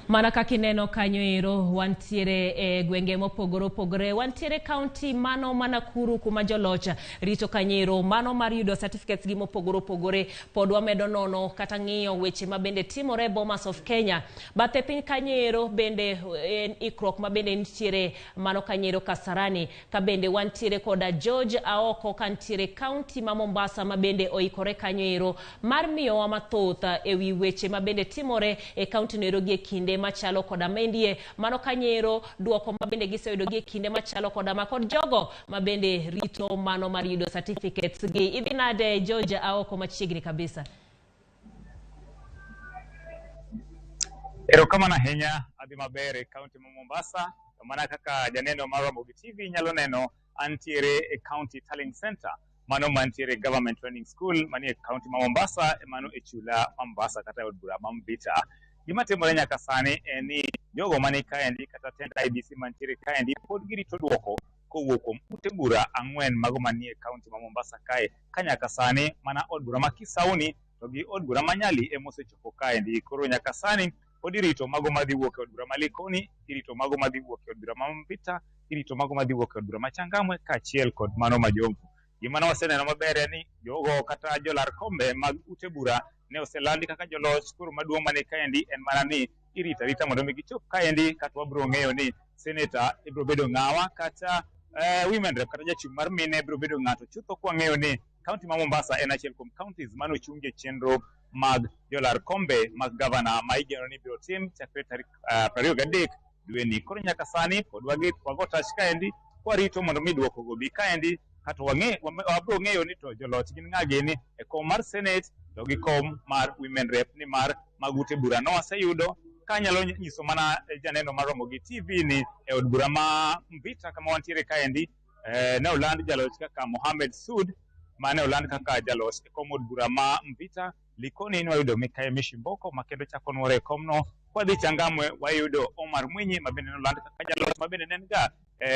Mana kaka ineno kanyo ero, wantiere e gwenge mopogore opogore. Wantiere kaunti mano ma Nakuru kuma joloch rito kanyo ero mano mar yudo certificates gi mopogore opogore. Pod wamedo nono kata ng'iyo weche ma bende timore e Bomas of Kenya. Bathe piny kanyo ero bende en ikruok ma bende nitiere mano kanyo ero Kasarani. Ka bende wantiere koda George Aoko kantiere kaunti ma Mombasa ma bende oikore kanyo ero mar miyowa mathoth ewi weche ma bende timore e kaunti no ero gi e kinde machalo koda maendie. Mano kanyo ero duoko ma bende giseyudo gi e kinde machalo koda ma kod jogo ma bende rito mano mar yudo certificates gi. Idhi nade George Aoko machiegni kabisa? Erokamano ahinya, adhi maber e kaunti ma Mombasa. To mana kaka janeno mar Ramogi TV nyalo neno, antiere e County Tallying Center, mano mantiere e Government Training School manie kaunti ma Mombasa, e mano e chula ma Mombasa kata e od bura ma Mvita. Gima timore nyaka sani en ni jogo mani kaendi kata tend IEBC mantiere kaendi pod girito duoko kowuok kuom ute bura ang'wen mago manie kaunti ma Mombasa kae, ka nyaka sani mana od bura ma Kisauni to gi od bura ma Nyali ema osechopo kaendi. Koro nyaka sani pod irito mago madhi wuok e od bura ma Likoni, irito mago madhi wuok e od bura ma Mvita, irito mago madhi wuok e od bura ma Changamwe kaachiel kod mano ma Jomvu. Gima ne waseneno maber en ni jogo kata jolar kombe mag ute bura ne oselandi kaka joloch. Koro maduong' mani kaendi en mana ni irito arita mondo mi gichop kaendi, kata wabiro ng'eyo ni seneta ibiro bedo ng'awa kata women rep kata jachung' mar mine biro bedo ng'ato. Chutho kwang'eyo ni kaunti ma Mombasa en achiel kuom counties mane ochungie chenro mag jolar kombe mag gavana ma igeno ni ibiro tim chakre tarik 23 dweni. Koro nyaka sani pod wago tach kaendi kwarito mondo mi duoko go bi kaendi, kato wabiro ng'eyo ni to joloch gin ng'a gini e kom mar senate to gi kom mar women rep, nimar mag ute bura no waseyudo. Kanyalo nyiso mana janeno mar Ramogi TV ni e od bura ma Mvita kama wantiere kaendi, ne oland jaloch kaka Mohamed Sud, mane oland kaka jaloch e kom od bura ma Mvita. Likoni ne wayudo Mikayi Mishimboko ma kendo chako nwore e komno. Kwadhi Changamwe wayudo Omar Mwinyi ma bende noland kaka jaloch ma bende ne en ga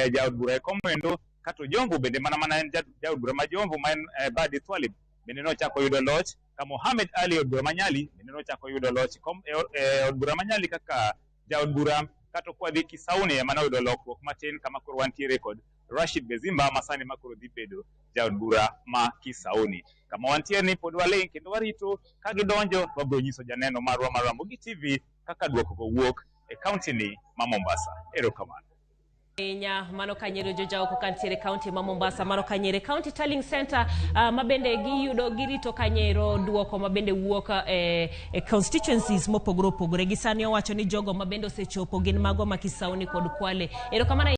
jaod bura e kom endo. Kato Jomvu bende mana en jaod bura ma Jomvu ma en Badi Twalib bende nochako yudo loch. Ka Mohamed Ali od bura ma Nyali bende nochako yudo loch e od bura ma Nyali kaka jaod bura. Kato kwadhi Kisauni ema noyudo lokruok matin kama koro wantiere kod Rashid Bezimba ma sani ma koro dhi bedo jaod bura ma Kisauni. Kama wantiere ni pod waling' kendo warito ka gidonjo, wabiro nyiso janeno marwa mar Ramogi TV kaka duoko go wuok e kaunti ni ma Mombasa. Erokamano. Ahinya mano kanyere George Aoko kantiere kaunti ma Mombasa, mano kanyere County Tallying Center ma bende giyudo girito kanyero duoko ma bende wuok e constituencies mopogore opogore. Gi sani owacho ni jogo ma bende osechopo gin mago ma Kisauni kod Kwale. Erokamano.